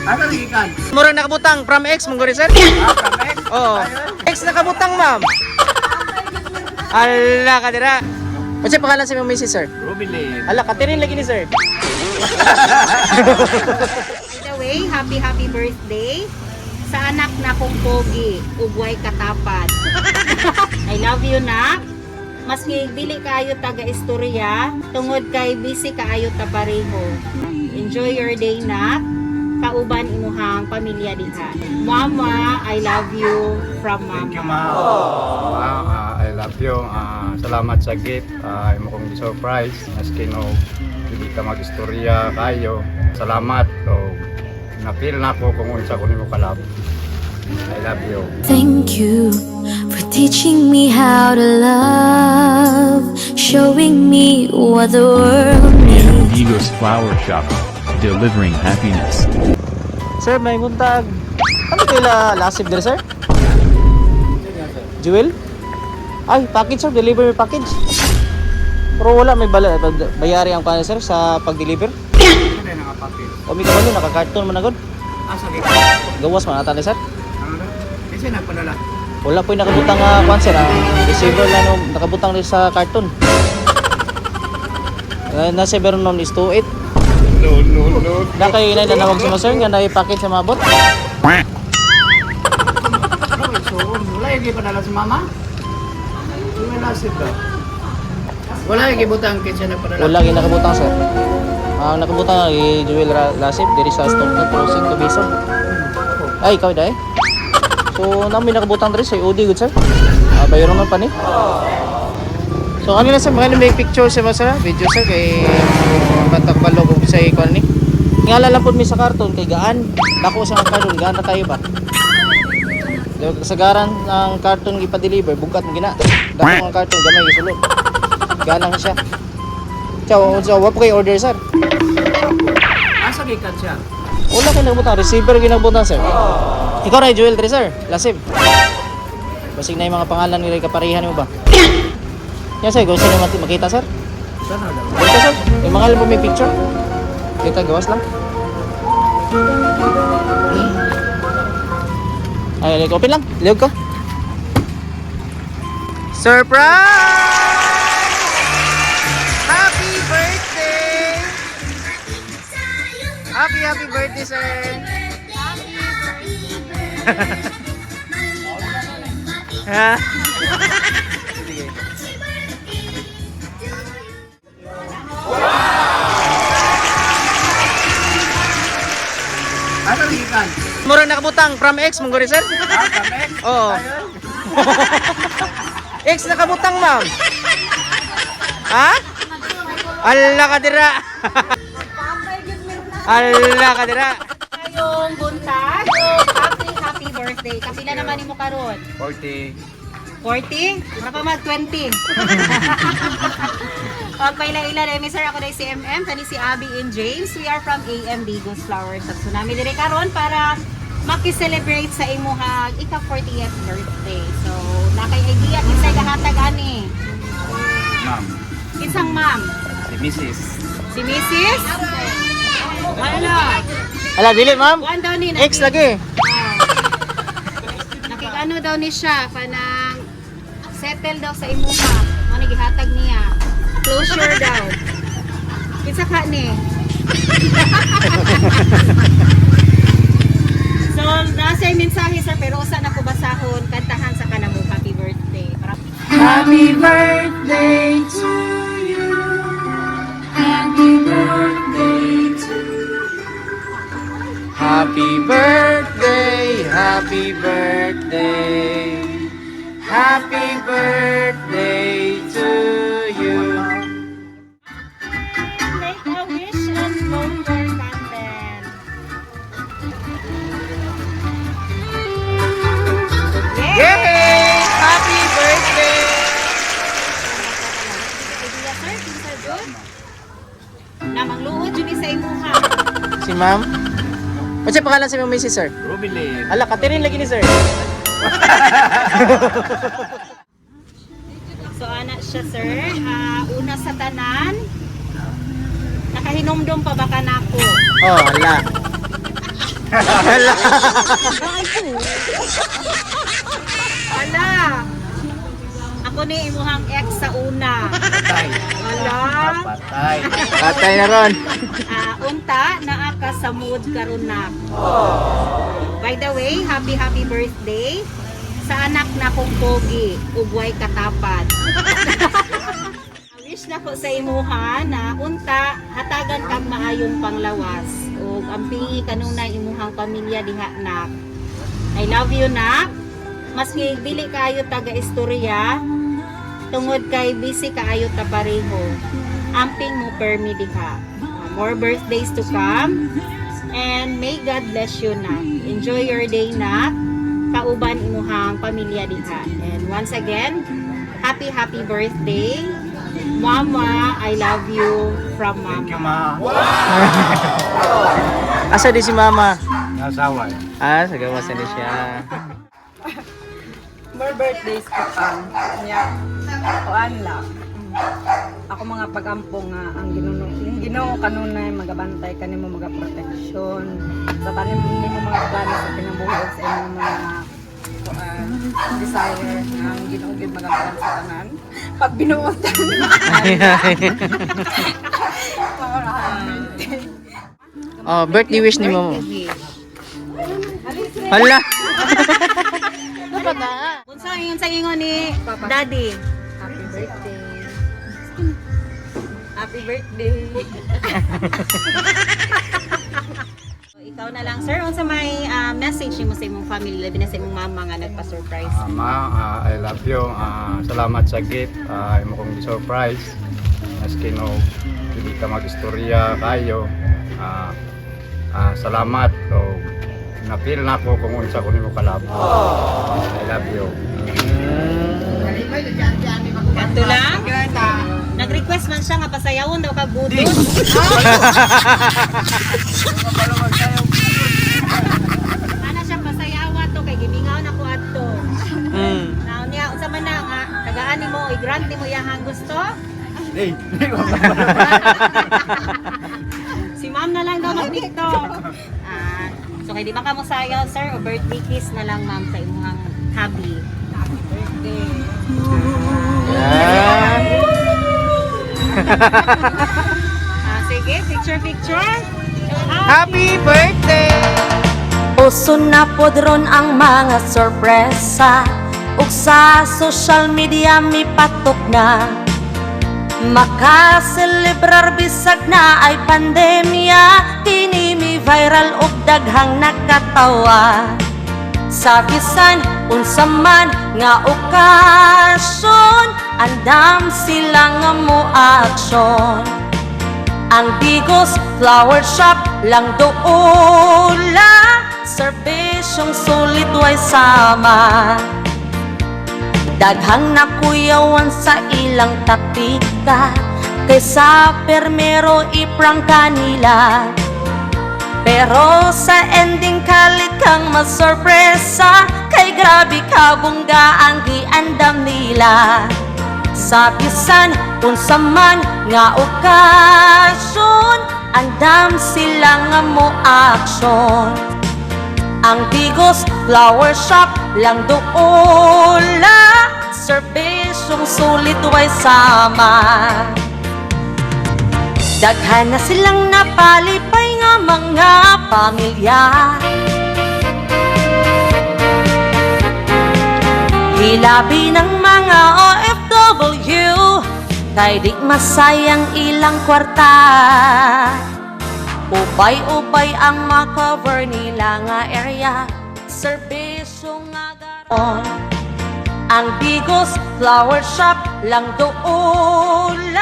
Asa gikan? Murag nakabutang from X mong guri, sir? Ah, from X. Oo. X nakabutang, ma'am. Ala ka dira. Unsa pangalan sa imong misis, sir? Rubilin. Ala, katirin lagi ni sir. By the way, happy happy birthday sa anak na kong pogi, ugway katapad. I love you, nak. Maski dili kaayo taga istorya, tungod kay busy kaayo ta pareho. Enjoy your day, nak. Kauban imuhang pamilya diha. Mama, I love you from mama. Thank you, ma'am. I love you. Salamat sa gift. Imo kong surprise. Maski no, hindi ka mag-istorya kayo. Salamat. So, na-feel na ako kung unsa ko nimo kalab. I love you. Thank you for teaching me how to love, showing me what the world needs. Amigos Flower Shop, delivering happiness. Sir, may buntag. Ano kaila lasib dire, sir? Jewel? Ay, package sir, deliver may package. Pero wala may bala, bayari ang paano sir sa pag-deliver. Ano na nga papel? O may kabalo naka-carton man na gud. Asa gikan? Gawas man ata ni sir. Ano na? Kasi nagpadala. Wala po yung nakabutang nga kwan sir, ah. Receiver lang no, nakabutang rin sa carton. Nasa meron nun is 28. No, no, no. Na kayo inay nanawag sa mga sir nga na package sa mabot. Ano, so, wala yung gipadala si mama? Wala nasib ba? Wala yung gibutang kinsa nagpadala. Wala yung nakabutang sir. Ang nakabutang ay Jewel Lasip diri sa Stockton Crossing Tubiso. Ay, ikaw dai. So, nami nakabutang diri sa OD good sir. Ah, bayaran man pa ni. So, ano na sir, mga may picture sa mga sir, video sir kay batak balo kung sa ikuan ni. Ngala lang pud mi sa karton kay gaan. Dako sa mga karton, gaan na tayo ba? Kasagaran ng karton gipa-deliver, bugkat mo gina. Dako ang karton gamay gisulod. Gaan lang siya. Ciao, so, wa po kay order sir. Asa gikan siya? Wala kay nabutang receiver ginabutang sir. Ikaw ra Joel dre sir, Lasib. Basig na yung mga pangalan nila kaparehan mo ba? Yan sir, gusto niyo makita sir? Sana daw. Dito sir, yung mga alam mo may picture. Kita gawas lang. Ay, ay, open lang. Liog ko. Surprise! Happy birthday! Happy, happy birthday, sir! Ha? Sige. Asa gikan? Murag nakabutang from X mong guri sir? Ah, from X. Oo. X nakabutang, ma'am. Ha? Ala ka dira. Ala ka dira. Kayong buntag, o happy happy birthday. Kapila naman nimo karon? 40. 40? Mura pa mag 20. Pagpaila-ila na sir, ako na si MM, kani si Abby and James. We are from AM Digos Flower Shop. So nami diri karon para maki-celebrate sa imuhang ika-40th birthday. So, nakay idea kinsay gahatag ani. Ma'am, Kinsang ma'am? si Mrs. Si Mrs. Wala. Ala dili, ma'am. Kuan daw ni X lagi. Ah. Nakikano daw ni siya kanang settle daw sa imuha. Mo ni gihatag niya. Closure daw. Kinsa ka ni? So, nasa yung mensahe sir, pero usa na ko basahon, kantahan sa kanamo happy birthday. Para Happy birthday to you. Happy birthday to Happy birthday, happy birthday. Happy birthday to you. Make a wish and blow your candle. Yay! Happy birthday! Idea sir, kinsa jud? Na mangluod jud ni sa imuha. Si ma'am. Unsa pangalan sa imong misis, sir? Rubilin. Ala, katirin lagi ni sir. So ana siya sir, ah, una sa tanan. Nakahinomdom pa ba ka nako? Oh, ala. Hala. Ala! Ako ni imuhang ex sa una. Patay. Ala! Patay. Patay na ron. Ah, unta, naa ka sa mood karon na. By the way, happy happy birthday sa anak na kong pogi, ugway katapad. Wish na ko sa imuha na unta hatagan kag maayong panglawas ug ampingi kanunay imuhang pamilya diha, nak. I love you, nak. Maski dili kaayo taga istorya tungod kay busy kaayo ta pareho. Amping mo permi diha. More birthdays to come. And may God bless you na. Enjoy your day na. Kauban imuhang pamilya diha. And once again, happy happy birthday. Mama, I love you from Mama. Thank you, ma. Asa di si mama? Nasawa eh. Ah, sa gawas na di siya. More birthdays pa pang. Nya, kuan lang. Ako mga pagampo nga ang Ginoo, yung Ginoo kanunay magabantay kanimo, magaproteksyon sa tanim nimo mga plano sa kinabuhi ug sa imong mga kuan desire nga ang Ginoo gid magakuan sa tanan pag binuotan. Oh, birthday wish ni mama. Hala. Unsa ingon sa ingon ni Daddy? Happy birthday. Happy birthday. So, ikaw na lang, sir. Unsa may message nimo sa imong family, labi na sa imong mama nga nagpa-surprise? Ma, I love you. Salamat sa gift. Imo kong surprise. Maski no, hindi ka mag-istorya kayo. Salamat. So, na-feel na ako kung unsa ko nimo ka-love. I love you. Kanto lang. Nag-request man siya nga pasayawon daw kag budol. Ana siya pasayawa to kay gimingaw na ko adto. Now niya unsa man na nga tagaan nimo, i-grant nimo iyahang gusto? Hey, Si ma'am na lang daw mag-TikTok. So kay di ba ka mo sayaw, sir, o birthday kiss na lang, ma'am, sa imong hubby? Yeah. Sige, picture picture. Happy birthday! Uso na pod ron ang mga sorpresa ug sa social media mipatok na. Makaselebrar bisag na ay pandemya. Kini mi viral ug daghang nakatawa. Sa bisan unsa man nga okasyon, andam sila nga mo aksyon. Ang Digos Flower Shop lang doula, serbisyong sulit way sama. Daghang nakuyawan sa ilang taktika, kaysa permero iprang kanila. Pero sa ending kalit kang masorpresa, kay grabe kabongga ang giandam nila. Sa bisan unsa man nga okasyon, andam sila nga mo aksyon. Ang Digos Flower Shop lang doula, serbisyong sulit way sama. Daghan na silang napalipay nga mga pamilya. Hilabi ng mga OFW, kay di masayang ilang kwarta. Ubay-ubay ang makover nila nga area, serbisyo nga garon. Ang Digos Flower Shop lang doon.